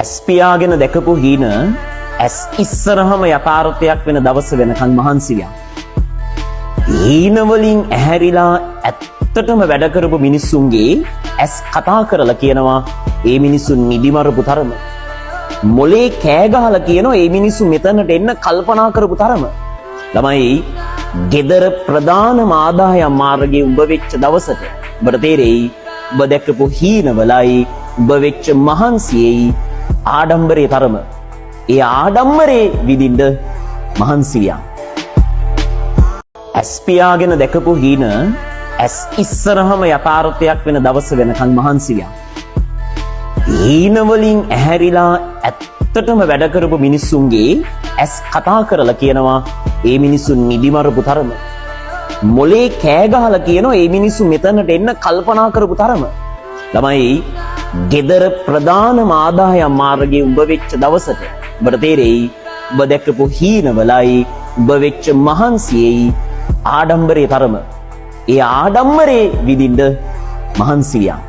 ඇස් පියාගෙන දැකපු හීන ඇස් ඉස්සරහම යථාර්ථයක් වෙන දවස වෙනකන් මහන්සි වෙනවා. හීන වලින් ඇහැරිලා ඇත්තටම වැඩ කරපු මිනිස්සුන්ගේ ඇස් කතා කරලා කියනවා ඒ මිනිස්සු නිදිමරපු තරම. මොලේ කෑ ගහලා කියනවා ඒ මිනිස්සු මෙතනට එන්න කල්පනා කරපු තරම. ළමයි, ගෙදර ප්‍රධානම ආදායම් මාර්ගයේ උඹ වෙච්ච දවසට උඹට තේරෙයි උඹ දැකපු හීනවලයි උඹ වෙච්ච මහන්සියෙයි ආඩම්බරේ තරම. ඒ ආඩම්බරේ විඳින්න මහන්සි වියා. ඇස් පියාගෙන දැකපු හීන ඇස් ඉස්සරහම යථාර්ථයක් වෙන දවස වෙනකන් මහන්සි වියා. හීන වලින් ඇහැරිලා ඇත්තටම වැඩ කරපු මිනිස්සුන්ගේ ඇස් කතා කරලා කියනවා ඒ මිනිස්සු නිදිමරපු තරම. මොලේ කෑ ගහලා කියනවා ඒ මිනිස්සු මෙතනට එන්න කල්පනා කරපු තරම. ළමයි, ගෙදර ප්‍රධානම ආදායම් මාර්ගයේ උඹ වෙච්ච දවසට උඹට තේරෙයි උඹ දැකපු හීනවලයි උඹ වෙච්ච මහන්සියෙයි ආඩම්බරේ තරම. ඒ ආඩම්බරේ විඳින්න මහන්සි වියා.